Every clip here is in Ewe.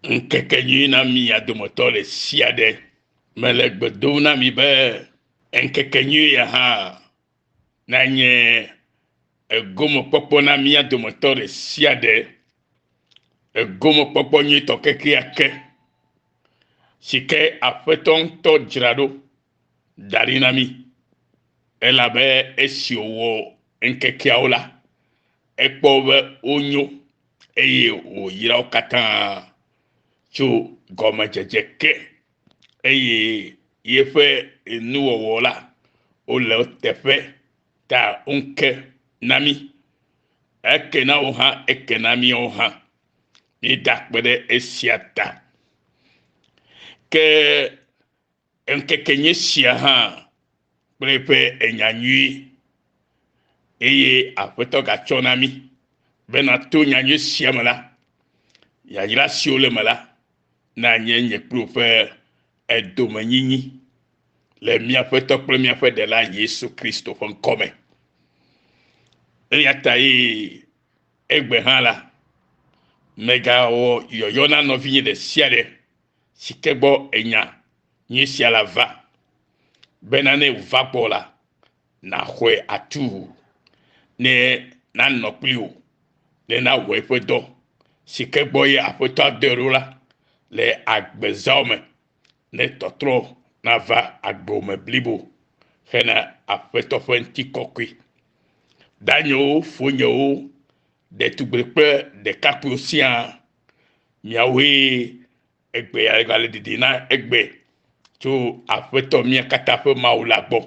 Ŋkeke nyui na mia dometɔ ɖe sia ɖe. Mele gbe dom na mi be ŋkeke nyui ya hã nanye egomekpɔkpɔ na mía dometɔ ɖe sia ɖe. Egomekpɔkpɔ nyuitɔ kekeake si ke Aƒetɔ ŋutɔ dzra ɖo da ɖi na mí. Elabe esi wòwɔ ŋkekeawo la, ekpɔ be wonyo eye wòyra wo katã tso gɔmedzedze ke eye yeƒe nuwɔwɔ la wole eteƒe ta ŋke na mí. Eke na wo hã, eke na míawo hã. Míeda akpe ɖe esia ta. Ke Ŋkeke nye sia hã kple eƒe enya nyui eye Aƒetɔ gatsɔ na mí bena to nyanyui sia me la, yayra siwo le eme la nanye nye kple wò ƒe edomenyinyi le míaƒe Tɔ kple míaƒe Ɖela Yesu Kristo ƒe ŋkɔ me. Eya ta ye egbe hã la, megawɔ yɔyɔ na nɔvinye ɖe sia ɖe si ke gbɔ enya nyui sia la va, bena ne wòva gbɔ la, nàxɔe atuu, ne nanɔ kpli wò, ne nawɔ eƒe dɔ si ke gbɔ ye Aƒetɔa dɔe ɖo la le agbezãwo me, ne tɔtrɔ nava agbewò me blibo hena Aƒetɔ ƒe ŋutikɔkɔe. Danyewo, fonyewo, ɖetugbi kple ɖekakpuiwo siaa, Miawoe egbe ya gale ɖiɖi na egbe tso Aƒetɔ mía katã ƒe Mawu la gbɔ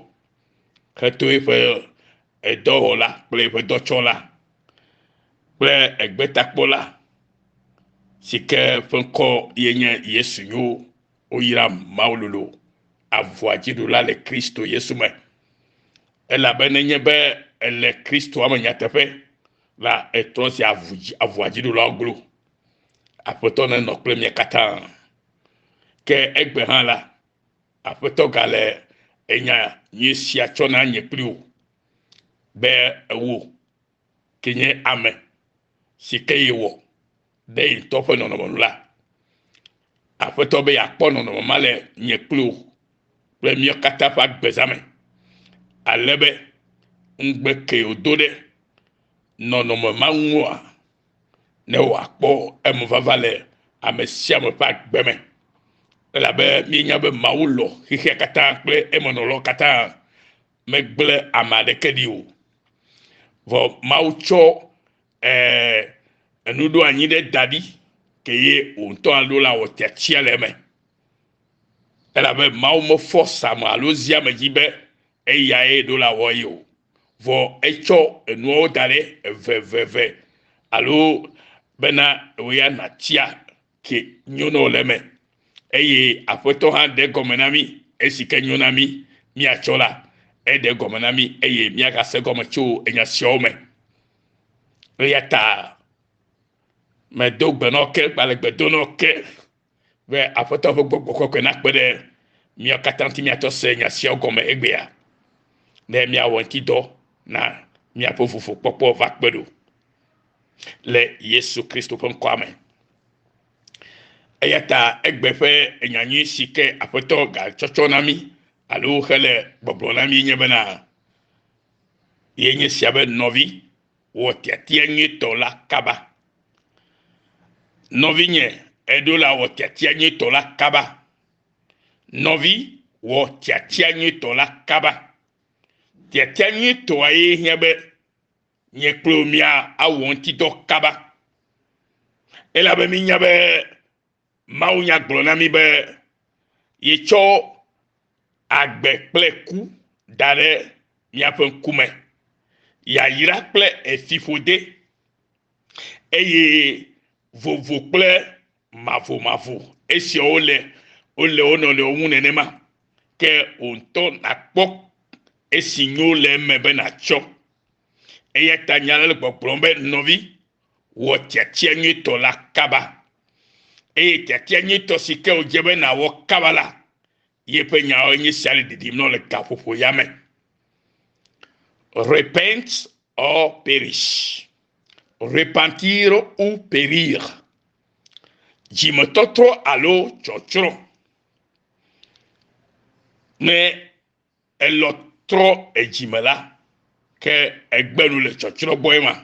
heto eƒe edɔwɔla kple eƒe dɔtsɔla kple egbetakpɔla si ke ƒe ŋkɔ ye nye Yesu nyo woyra Mawu lolo avɔa dziɖula le Kristo Yesu me. Elabe nenye be ele Kristoa me nyateƒe la, etrɔ zi avɔa dziɖulawo glo. Aƒetɔ nenɔ kple mia katã. Ke egbe hã la, Aƒetɔ gale enya nyui sia tsɔ na nye kpli wò be ewò ke nye ame si ke yewɔ ɖe ye ŋutɔ ƒe nɔnɔme nu la, Aƒetɔ be yeakpɔ nɔnɔme ma le nye kpli wò kple míawo katã ƒe agbezã me ale be ŋugbe ke wòdo ɖe nɔnɔme ma ŋua, ne wòakpɔ emevava le ame sia ame ƒe agbe me. Elabe míenya be Mawu lɔ xexea katã kple emenɔlawo katã, megblẽ ame aɖeke ɖi o. Vɔ Mawu tsɔ eh, enuɖoanyi ɖe da ɖi ke ye wò ŋutɔ alo la wɔ tiatia le eme. Elabe Mawu mefɔ same alo zi ame dzi be eyae ɖo la wɔ ye o. Vɔ etsɔ enuawo da ɖe eveveve alo bena wò ya nàtia ke nyo na wò le eme. Eye Aƒetɔ hã ɖe egɔme na mí esi ke nyo na mí míatsɔ la, eɖe egɔme na mí eye míagase egɔme tso enya siawo me. Eya ta medo gbe na wò ke, gale gbe dom na wò ke be Aƒetɔ ƒe gbɔgbɔ kɔkɔe nakpe ɖe míawo katã ŋuti míatsɔ se nya siawo gɔme egbea, ne míawɔ ŋuti dɔ na míaƒe vovokpɔkpɔ va kpe ɖo le Yesu Kristo ƒe ŋkɔa me. Eya ta egbe ƒe nyanyui si ke Aƒetɔ gatsɔtsɔ na mí alo hele gbɔgblɔ na mí nye bena ye nye sia be nɔvi wɔ tiatia nyuitɔ la kaba. Nɔvinye, èɖo la wɔ tiatia nyuitɔ la kaba. Nɔvi, wɔ tiatia nyuitɔ la kaba. Tiatia nyuitɔa ye hiã be nye kple wò mía awɔ ŋutidɔ kaba. Elabe mínya be Mawunya gblɔ na mí be yetsɔ agbe kple ku da ɖe míaƒe ŋkume, yayra kple efiƒode, eye vovo kple mavomavo. Esiawo le wole wo nɔnɔewo ŋu nenema. Ke wò ŋutɔ nàkpɔ esi nyo le eme be nàtsɔ. Eya ta nya la le gbɔgblɔm be nɔvi, wɔ tiatia nyuitɔ la kaba. Eye tiatia nyuitɔ si ke wòdze be nàwɔ kaba la, yeƒe nyawoe nye sia le ɖiɖim nɔ le gaƒoƒo ya me. Repent or perish. Repentir ou périr. Dzimetɔtrɔ alo tsɔtsrɔ̃. Ne elɔ trɔ edzime la, ke egbe nu le tsɔtsrɔ̃ gbɔe ma.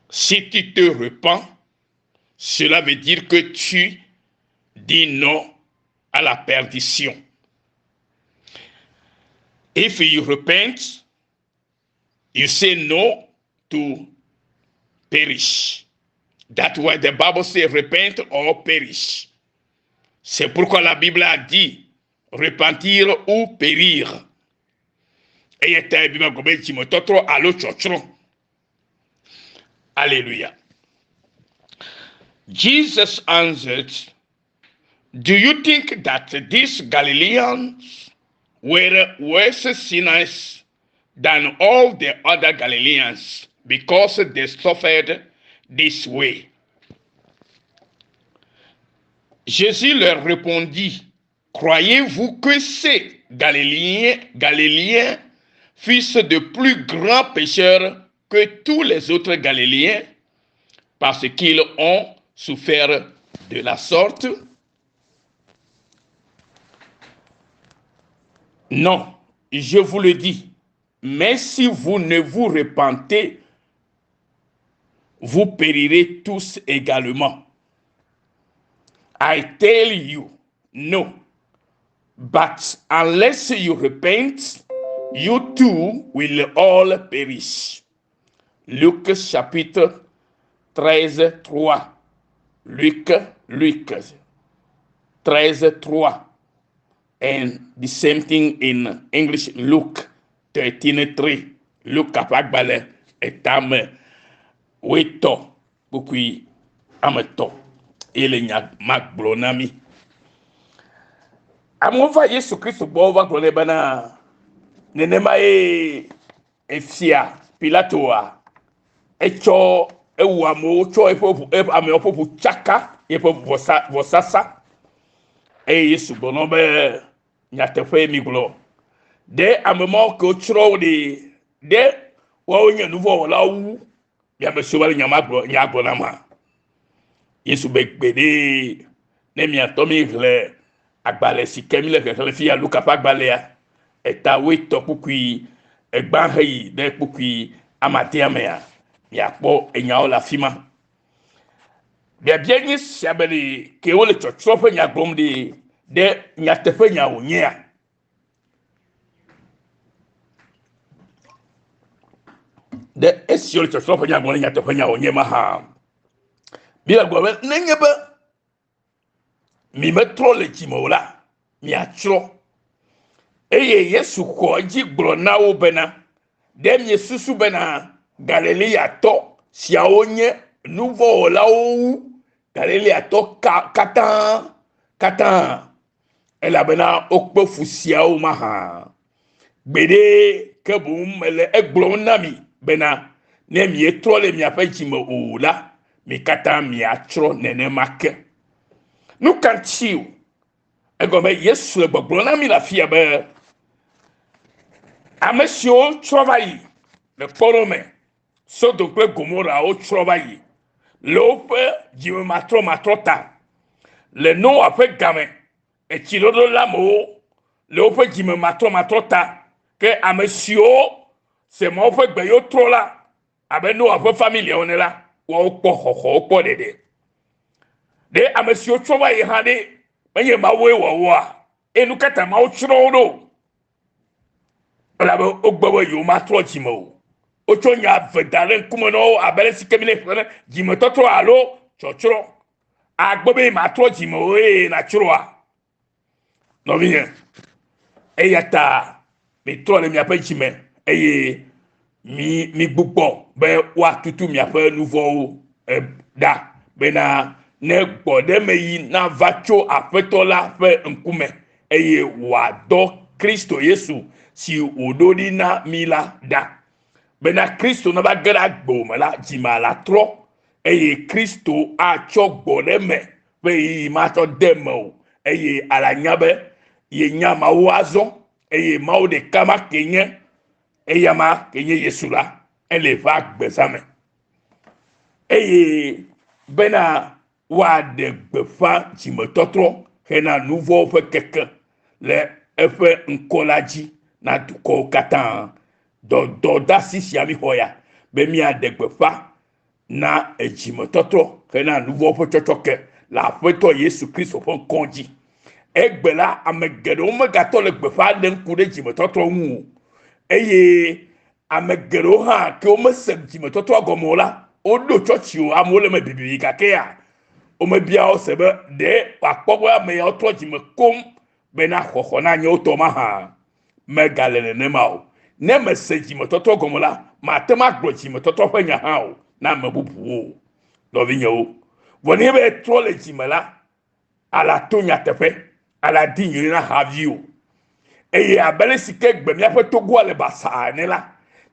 Si tu te repens, cela veut dire que tu dis non à la perdition. If you repent, you say no to perish. That's why the Bible says repent or perish. C'est pourquoi la Bible a dit repentir ou périr. Eya ta Biblia gblɔ be dzimetɔtrɔ alo tsɔtsrɔ̃. Alléluia. Jesus answered, Do you think that these Galileans were worse sinners than all the other Galileans because they suffered this way? Jésus leur répondit, Croyez-vous que ces Galiléens, Galiléens fussent de plus grands pécheurs que tous les autres Galiléens parce qu'ils ont souffert de la sorte Non, je vous le dis, mais si vous ne vous repentez, vous périrez tous également. I tell you, no. But unless you repent, you too will all perish. Luc chapitre 13, 3. Luc, Luc 13, 3. And the same thing in English, Luke 13, 3. Luke ƒe agbalẽ etame woetɔ kpukpui ame etɔ̃ ye le nya ma gblɔ na mí. Amewo va Yesu Kristo gbɔ va gblɔ nɛ bena nenema ye efia Pilatoa etsɔ ewu amewo tsɔ eƒe ʋu eƒe amewo ƒe ʋu tsaka yeƒe vɔsa vɔsasa eye Yesu gblɔ na wo be nyateƒe mi gblɔ. Ɖe ame mawo ke wotsrɔ̃ wo ɖe ɖe woawo nye nuvɔ̃wɔlawo wu mi ame siwo va le nya ma gblɔ nya gblɔ na ma. Yesu be gbeɖe ne miatɔ mi xlẽ agbalẽ si ke mi le xexlẽ fia Luka ƒe agbalẽa eta wuietɔ̃ kpukpui egbã heyi ɖe kpukpui amadea mea miakpɔ enyawo le afi ma. Biabia nye sia be ɖe ke wole tsɔtsrɔ̃ ƒe nya gblɔm ɖe ɖe nyateƒe nya wònyea? Ɖe esi wole tsɔtsrɔ̃ ƒe nya gblɔm ɖe nyateƒe nya wònye mahã? Biblia gblɔ be nenye be mi metrɔ le dzime o la, miatsrɔ̃. Eye Yesu xɔ edzi gblɔ na wo bena, ɖe miesusu bena Galileatɔ siawo nye nuvɔ̃wɔlawo wu Galileatɔ ka katã katã elabena wokpe fu siawo mahã. Gbeɖe ke boŋ mele egblɔm na mi bena, ne mietrɔ le miaƒe dzime o la, mi katã miatsrɔ̃ nenema ke. Nu ka ŋuti o? Egɔme Yesu le gbɔgblɔm na mi le afia be ame siwo trɔ va yi le kpɔɖeŋu me, Sodom kple Gomora wotrɔ va yi le woƒe dzimematrɔmatrɔ ta. Le Noa ƒe game, etsiɖɔɖɔ la amewo le woƒe dzimematrɔmatrɔ ta. Ke ame siwo se Mawu ƒe gbe yewo trɔ la, abe Noa ƒe familiawo ene la, woawo kpɔ xɔxɔ, wokpɔ ɖeɖe. Ɖe ame siwo trɔ va yi hã ɖe, menye Mawue wɔ woa? Eye nu ka ta Mawu tsrɔ̃ wo ɖo? Elabe wogbe be yewomatrɔ dzime o. Wotsɔ nya ve da ɖe ŋkume na wo abe ale si ke míle xlẽ dzimetɔtrɔ alo tsɔtsrɔ̃. Agbe be matrɔ dzime o eye natsrɔ̃a? Nɔvinye, eya ta mitrɔ le miaƒe dzime eye mi migbugbɔ be woatutu miaƒe nu vɔ̃wo e, ɖa bena ne gbɔɖemeɣi nava tso Aƒetɔ la ƒe ŋkume eye wòadɔ Kristo Yesu si wòɖo ɖi na mí la ɖa. Bena Kristo nava ge ɖe agbewò me la, dzimea latrɔ eye Kristo atsɔ gbɔɖeme ƒe ɣeyiɣi matsɔ de mewò eye alanya be yenya Mawu azɔ eye Mawu ɖeka ma ke nye eyama ke nye Yesu la, ele eƒe agbezã me. Eye bena woaɖe gbeƒã dzimetɔtrɔ hena nu vɔ̃wo ƒe keke le eƒe ŋkɔ la dzi na dukɔwo katã. Dɔdɔdasi sia míxɔ ya be míaɖe gbeƒã na edzimetɔtrɔ hena nu vɔ̃wo ƒe tsɔtsɔke le Aƒetɔ Yesu Kristo ƒe ŋkɔ dzi. Egbe la, ame geɖewo megatɔ le gbeƒã ɖem ku ɖe dzimetɔtrɔ ŋu o eye ame geɖewo hã ke womese dzimetɔtrɔa gɔme o la, woɖo tsɔtsi o, amewo le eme bibibi gakea womebia wo se be ɖe wòakpɔ be ame yawo trɔ dzime koŋ bena xɔxɔ nanye wo tɔ mahã. Megale nenema o. Ne mese dzimetɔtrɔ gɔme la, mate ŋu agblɔ dzimetɔtrɔ ƒe nya hã o na ame bubuwo o. Nɔvinyewo, vɔ nenye be etrɔ le dzime la, ala to nyateƒe, ala di nyui na haviwo. Eye abe ale si ke gbe míaƒe Togoa le basaa ene la,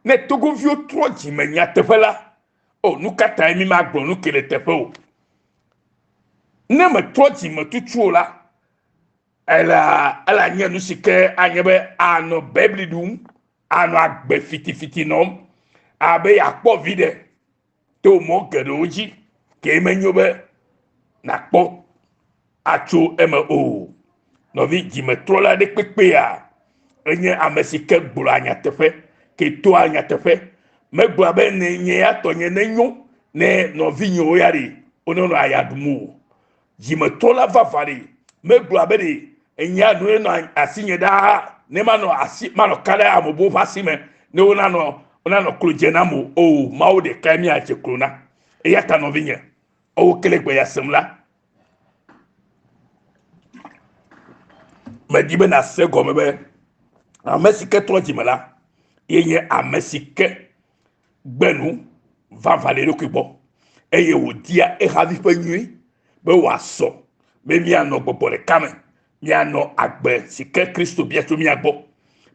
ne Togoviwo trɔ dzime nyateƒe la, o, nu ka tae mímagblɔ nu ke le teƒe o? Ne metrɔ dzime tutu o la, Ela ela nye nu si ke anye be anɔ bebli ɖum, anɔ agbe fitifiti nɔm, abe yeakpɔ viɖe to mɔ geɖewo dzi ke menyo be nàkpɔ atso eme o. Nɔvi dzimetrɔla ɖe kpekpea enye ame si ke gblɔa nyateƒe, ke toa nyateƒe. Megblɔa be ne nye ya tɔnye nenyo ne nɔvinyewo ya ɖe wonenɔ aya ɖum o. Dzimetrɔla vavã ɖe, megblɔ abe ɖe enya nu ye nɔ asinye ɖaa ne manɔ asi manɔ ka ɖe ame bubuwo ƒe asi me ne wonanɔ wonanɔ klo dze nam o. O, Mawu ɖekae míadze klo na. Eya ta nɔvinye, ewo ke le gbe ya sem la, medi be nàse gɔme be ame si ke trɔ dzime la, ye nye ame si ke gbe nu vavã le eɖokui gbɔ eye wòdia ehavi ƒe nyui be wòasɔ be míanɔ gbɔgbɔ ɖeka me, míanɔ agbe si ke Kristo bia tso mía gbɔ.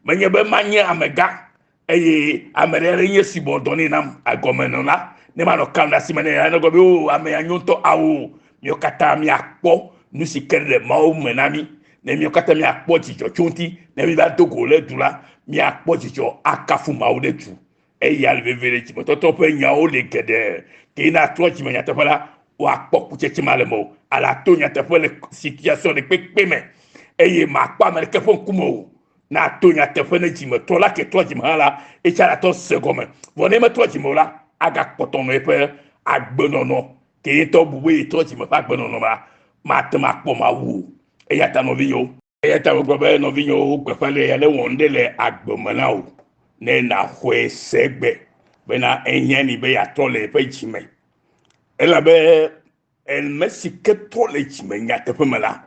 Menye be manye amegã eye ame ɖe aɖe nye si bɔ dɔ nɛ nam agɔmenɔla ne manɔ kam ɖe asi me nɛ ne gblɔ be o ame ya nyo ŋutɔ awo míawo katã míakpɔ nu si ke le Mawu me na mí ne míawo katã míakpɔ dzidzɔ tso ŋuti ne míva do go le du la míakpɔ dzidzɔ akafu Mawu ɖe du Eya le vevie ɖe dzimetɔtrɔ ƒe nyawo le geɖe. Ke ne atrɔ dzime nyateƒe la, woakpɔ kutsetse ma le mewò. Ale ato nyateƒe le situation ɖe kpekpe me eye makpɔ ame ɖeke ƒe ŋkume o. Ne ato nyateƒe ne dzimetrɔ la ke trɔ dzime hã la, etsa la tɔ se gɔme. Vɔ ne metrɔ dzime o la, agakpɔtɔ nɔ eƒe agbenɔnɔ ke ye ŋutɔ bu be yetrɔ dzime ƒe agbenɔnɔ la, mate ŋu akpɔ Mawu o. Eya ta nɔvinyewo, Eya ta megblɔ be, Nɔvinyewo, gbeƒãɖeɖe ya newɔ nu ɖe le agbe me na wò, ne nàxɔe se egbe bena ehiã nɛ be yeatrɔ le yeƒe dzi me. Elabe ame si ke trɔ le dzi me nyateƒe me la,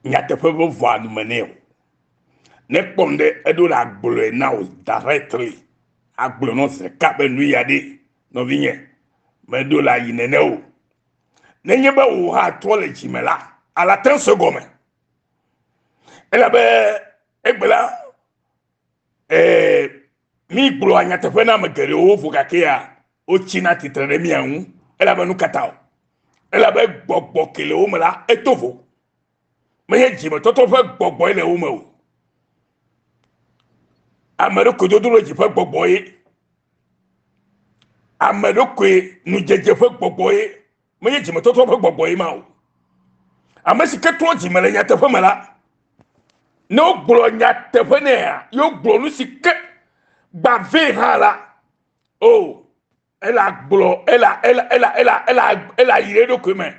nyateƒe mevɔa nu me nɛ o. Ne ekpɔ nu ɖe, eɖo la agblɔe na wò directly, agblɔe na wò zi ɖeka be nu ya ɖe, nɔvinye, meɖo la yi nene o. Nenye be wò hã trɔ le dzi me la, ala te ŋu se gɔme. Elabe egbe la, ee, mi gblɔa nyateƒe na ame geɖewo vo gakea wotsina tsitre ɖe mia ŋu. Elabe nu ka ta o? Elabe gbɔgbɔ ke le wo me la, eto vo. Menye dzimetɔtrɔ ƒe gbɔgbɔe le wo me o. Ame ɖokui dodo ɖe dzi ƒe gbɔgbɔ ye. Ame ɖokui nudzedze ƒe gbɔgbɔ ye. Menye dzimetɔtrɔ ƒe gbɔgbɔ ye ma o. Ame si ke trɔ dzime le nyateƒe me la, ne wogblɔ nyateƒe nɛa, ye wogblɔ nu si ke gba vɛ hã la, o, oh, ela gblɔ, ela, ela, ela, ela, ela, ela yi ɖe eɖokui me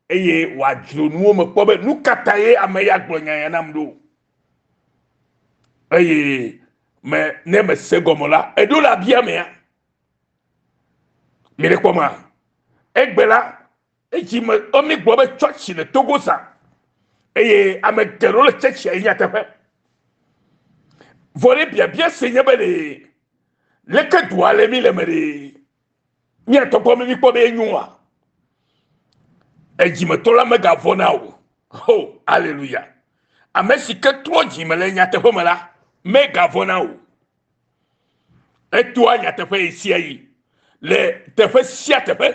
eye wòadzro nuwo me kpɔ be nu ka ta ye ame ya gblɔ nya ya nam ɖo. Eye me ne mese gɔme la, eɖo la bia mea. Mi le kpɔ ma. Egbe la, edzi me mi gblɔ be tsɔtsi le Togo zã eye ame geɖewo le tsɛtsia yi nyateƒe. Vɔ ɖe biabia si nye be ɖe leke dua le mi le me ɖe mía tɔgbɔ mi mikpɔ be enyoa? Edzimetɔ la megavɔ̃na o. Ho, aleluya. Ame si ke trɔ dzime le nyateƒe me la, megavɔ̃na o. Etoa nyateƒe ɣesiaɣi le teƒe sia teƒe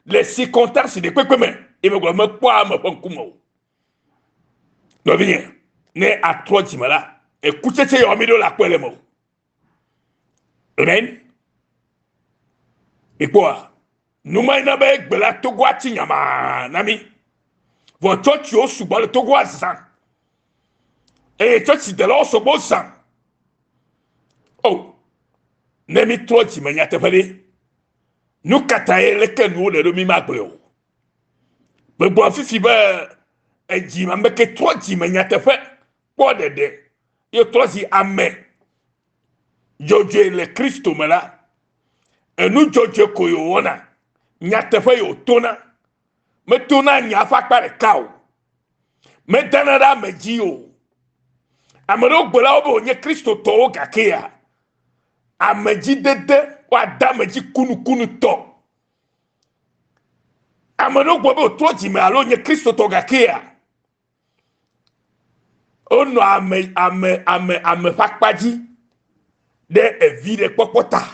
le circonstance ɖe kpekpe me ye megblɔ mekpɔa ame ƒe ŋkume o. Nɔvinye, ne atrɔ dzime la, ekutsetse yawo mi ɖo la kpɔe le me o. Amen. Ikpɔa? Numae na be egbe la Togoa tsi nyamaa na mí. Vɔ tsɔtsiwo sugbɔ le Togoa zã. Eye tsɔtsidelawo sɔgbɔ zã. O, ne mítrɔ dzime nyateƒe ɖe, nu ka tae leke nuwo le ɖo mí magblɔe o? Megblɔ fifi be edzi ame ke trɔ dzime nyateƒe kpɔ ɖeɖe ye trɔ zi ame dzɔdzɔe le Kristo me la, enu dzɔdzɔe ko ye wòwɔna, nyateƒe ye wòtona. Metona nya ƒe akpa ɖeka o. Medana ɖe ame dzi o. Ame ɖewo gblɔ la wo be wonye Kristotɔwo gakea, amedzidede woade ame dzi kunukunutɔ. Ame ɖewo gblɔ be wòtrɔ dzime alo nye Kristotɔ gakea, wonɔ ame ame ame ame ƒe akpa dzi ɖe evi ɖe kpɔkpɔ ta.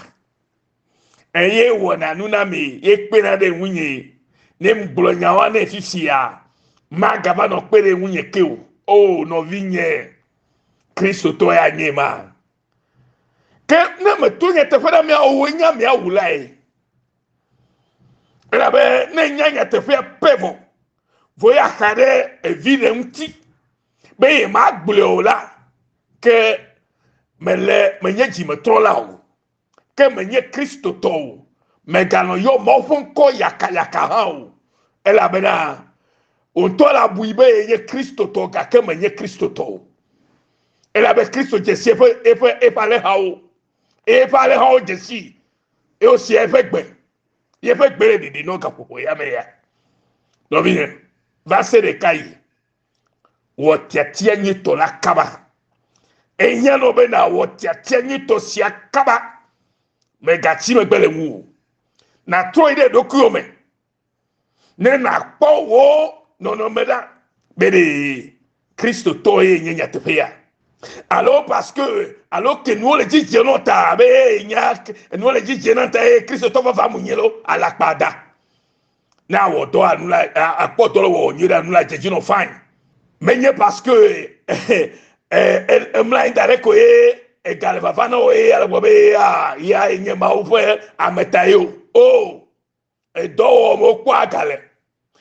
Eye wɔna nu na mi ye kpena ɖe ŋunye. Ne ŋgblɔ nyawoa nɛ fifia, magava nɔ kpe ɖe ŋunye ke o. O nɔvinye, Kristotɔ ya nye ma. Ke ne meto nyateƒe na mia o, woe nye amea wulae. Elabe ne nya nyateƒea pɛ vɔ, vɔ ya xa ɖe evi ɖe ŋuti be yemagblɔe o la, ke mele menye dzimetrɔla o, ke menye Kristotɔ o. Mèganɔ yɔ Mawu ƒe ŋkɔ yakayaka hã o, elabena wò ŋutɔ la bui be yenye Kristotɔ gake menye Kristotɔ o. Elabe Kristo dze si eƒe eƒe eƒe alẽhawo, eye eƒe alẽhawo dze sii eye wosia eƒe gbe. Yeƒe gbe le ɖiɖi nɔ gaƒoƒo ya me ya. Nɔvinye, va se ɖeka yi wɔ tiatia nyuitɔ la kaba. Ehiã nɔ be nàwɔ tiatia nyuitɔ sia kaba. Mègatsi megbe le ŋu o. Nàtrɔ yi ɖe ɖokuiwò me ne nàkpɔ wò nɔnɔme ɖa be ɖe Kristotɔ ye nye nyateƒea alo parce que alo ke nuwo le dzi dze nɔ ta be ye nya nuwo le dzi dze na ta ye Kristotɔ vava mu nye lo alakpa da. Ne awɔ dɔ anu la akpɔ dɔ le wɔwɔ nyuie ɖe anu la dze dzi nɔ fine. Menye parce que emla anyi da ɖe ko ye ega le vava na wò ye ale gbɔ be ya ya nye Mawu ƒe ameta ye o. O edɔ wɔm wokpɔa ga le.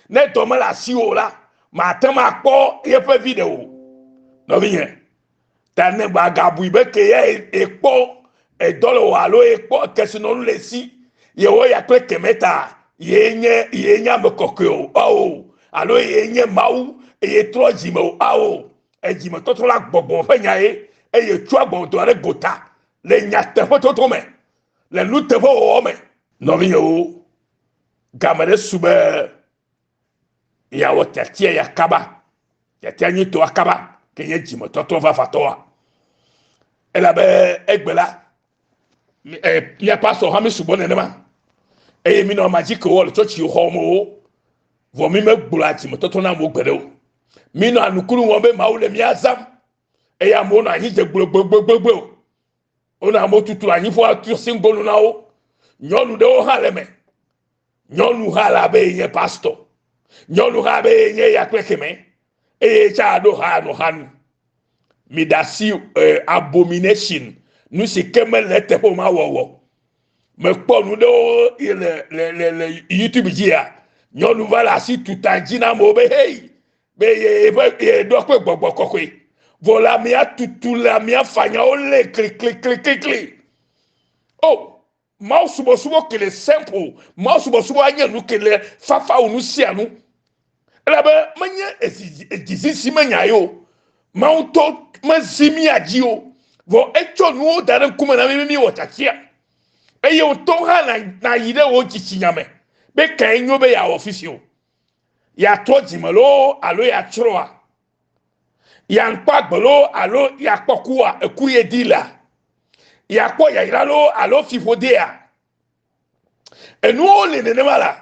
Ne dɔ mele asiwò o la, màte ŋu akpɔ yeƒe viɖe o. Nɔvinye, ta ne magabui be ke ya ekpɔ edɔ le wò alo ekpɔ kesinɔnu le esi yewo ya kple kemɛ ta ye nye ye nye ame kɔkɔe o ao alo ye nye Mawu eye trɔ dzime o ao. Edzimetɔtrɔ la gbɔgbɔ ƒe nya ye eye tsɔa gbɔgbɔdɔ ɖe gota le nyateƒetoto me le nuteƒewɔwɔ me. Nɔvinyewo, game ɖe su be yeawɔ tiatia ya kaba, tiatia nyuitɔa kaba, ke nye dzimetɔtrɔ vavãtɔa. Elabe egbe la, mía pastor hã mi sugbɔ nenema eye mi nɔ ama dzi ke wɔ le tsɔtsi xɔ me o, vɔ mi megblɔa dzimetɔtrɔ na amewo gbeɖe o. Mi nɔ anukunu wɔm be Mawu le mía zam eye amewo nɔ anyi dze gblogblogblogblo o. Wonɔ amewo tutu anyi ƒu atu asi ŋgonu na wo. Nyɔnu ɖewo hã le eme. Nyɔnu hã le abe yenye pastɔ. Nyɔnu hã be yenye ya kple kemɛ eye tsa aɖo ha nɔ ha nu. Miɖe asi abomination nu si ke mele eteƒe o ma wɔwɔ. Mekpɔ nu ɖewo le le le le YouTube dzia. Nyɔnu va le asi tuta dzi na amewo be hei be ye ƒe ye ɖɔ kple gbɔgbɔ kɔkɔe. Vɔ le amea tutu le amea fanyawo lé kliklikliklikli. O, Mawu subɔsubɔ ke le simple. Mawu subɔsubɔ anye nu ke le fafa wu nu sia nu. Elabe menye edzizizi menya ye o. Mawu ŋutɔ mezi mía dzi o. Vɔ etsɔ nuwo da ɖe ŋkume na mí be míwɔ tiatia. Eye wòtɔ hã nàyi ɖe wò dzitsinya me be kae nyo be yeawɔ fifi o. Yeatrɔ dzime loo alo yeatsrɔ̃a? Yeakpɔ agbe loo alo yeakpɔ kua? Eku ye di lea? Yeakpɔ yayra loo alo fiƒodea? Enuwo le nenema la,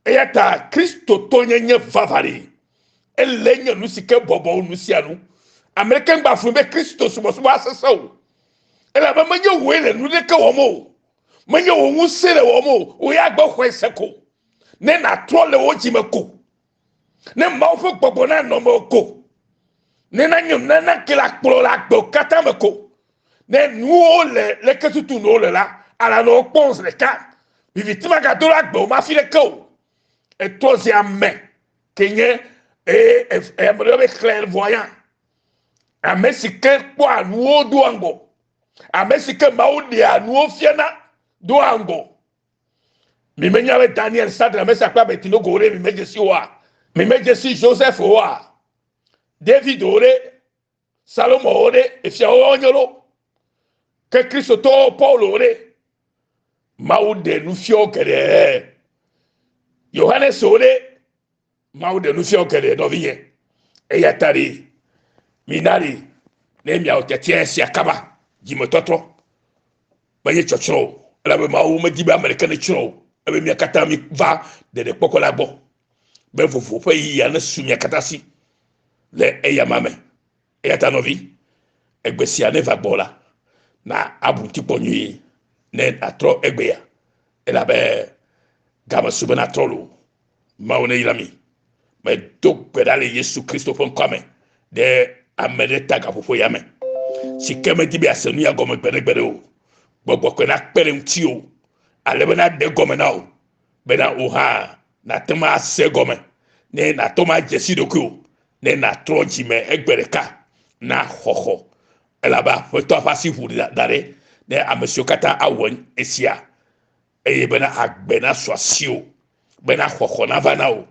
eya ta Kristotɔnyenye vavã ɖe, ele nye nu si ke bɔbɔ wu nu sia nu. Ame ɖeke ŋgba flu be Kristo subɔsubɔ asesẽ o, elabe menye wòe le nu ɖeke wɔm o, menye wò ŋusẽ le wɔm o, wò ya gbe xɔe se ko. Ne nàtrɔ le wò dzime ko, ne Mawu ƒe gbɔgbɔ nanɔ mewò ko, ne nanye nunana ke le akplɔ le agbewo katã me ko, ne nuwo le leke tutu nuwo le la, ala nɔ wo kpɔm zi ɖeka. Viviti magado ɖe agbe wò me afi ɖeke o. Etrɔ zi ame ke nye eye ame ɖe be clairvoyant. Ame si ke kpɔa nuwo doa ŋgɔ. Ame si ke Mawu ɖea nuwo fiana doa ŋgɔ. Mi menya be Daniel, Sadra, Mesak kple Abednego wo ɖe mi medze si oa? Mi medze si Joseph oa? David wo ɖe? Salomo wo ɖe? Efiawo wonye ɖo? Ke Kristotɔwo Paulo wo ɖe? Mawu ɖe nufiawo geɖe. Yohanes wo ɖe? Mawu ɖe nufiawo geɖe nɔvinye. Eya ta ɖe mina ɖe ne miawɔ tiatia sia kaba dzimetɔtrɔ menye tsɔtsrɔ̃ o elabe Mawu medi be ame ɖeke netsrɔ̃ o ebe mia katã mi va ɖeɖekpɔkpɔ la gbɔ be vovo ƒe yiyia nesu mia katã si le eyama me. Eya ta nɔvi, egbe sia neva gbɔ la, na abu ŋuti kpɔ nyuie ne nàtrɔ egbea elabe game su be natrɔ loo. Mawu neyra mi. Medo gbe ɖa le Yesu Kristo ƒe ŋkɔa me ɖe ame ɖe ta gaƒoƒo ya me si ke medi be yease nu ya gɔme gbeɖegbeɖe o. Gbɔgbɔ kɔe nakpe ɖe ŋutiwò ale be naɖe egɔme na wò bena wò hã nàte ŋu ase egɔme ne nàte ŋu adze si ɖokuiwò ne nàtrɔ dzime egbe ɖeka na xɔxɔ elabe Aƒetɔ ƒe asi ʋu da ɖe ne ame siwo katã awɔ esia eye bena agbe nasu asiwò bena xɔxɔ nava na wò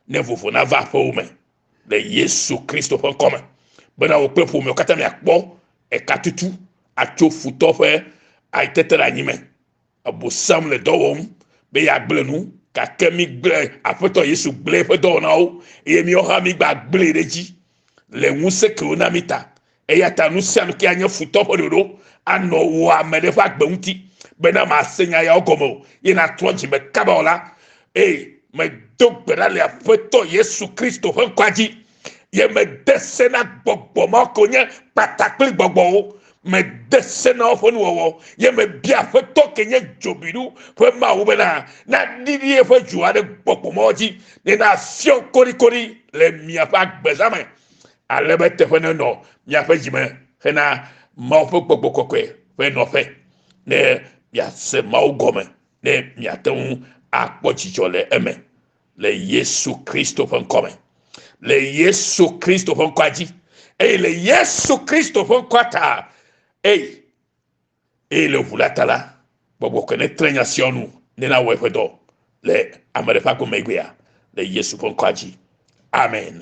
ne vovo nava aƒewò me le Yesu Kristo ƒe ŋkɔ me bena wò kple ƒomewo katã miakpɔ ekatutu atso futɔ ƒe ayitete ɖe anyi me. Abosam le dɔ wɔm be yeagblẽ nu gake mi gblẽ Aƒetɔ Yesu gblẽ eƒe dɔwɔnawo eye míawo hã mígba gblẽe ɖe edzi le ŋusẽ ke wona mí ta. Eya ta nu sia nu ke anye futɔ ƒe ɖoɖo anɔ wò ame ɖe ƒe agbe ŋuti bena màse nya yawo gɔme o ye nàtrɔ dzime kaba o la, eye medo gbe ɖa le Aƒetɔ Yesu Kristo ƒe ŋkɔa dzi ye mede se na gbɔgbɔ mawo ke wonye kpata kple gbɔgbɔwo. Mede se na woƒe nuwɔwɔ ye mebia Aƒetɔ ke nye dzobiɖu ƒe Mawu bena naɖiɖi eƒe dzoa ɖe gbɔgbɔ mawo dzi ne nafiɔ koɖikoɖi le miaƒe agbezã me ale be teƒe nenɔ miaƒe dzime hena Mawu ƒe gbɔgbɔ kɔkɔe ƒe nɔƒe ne miase Mawu gɔme ne miate ŋu akpɔ dzidzɔ le eme le Yesu Kristo ƒe ŋkɔ me. Le Yesu Kristo ƒe ŋkɔa dzi eye le Yesu Kristo ƒe ŋkɔa ta eye eye le ʋu la ta la gbɔgbɔ kɔkɔe netre nya siawo nu ne nawɔ eƒe dɔ le ame ɖe ƒe agbe me egbea le Yesu ƒe ŋkɔa dzi. Amen.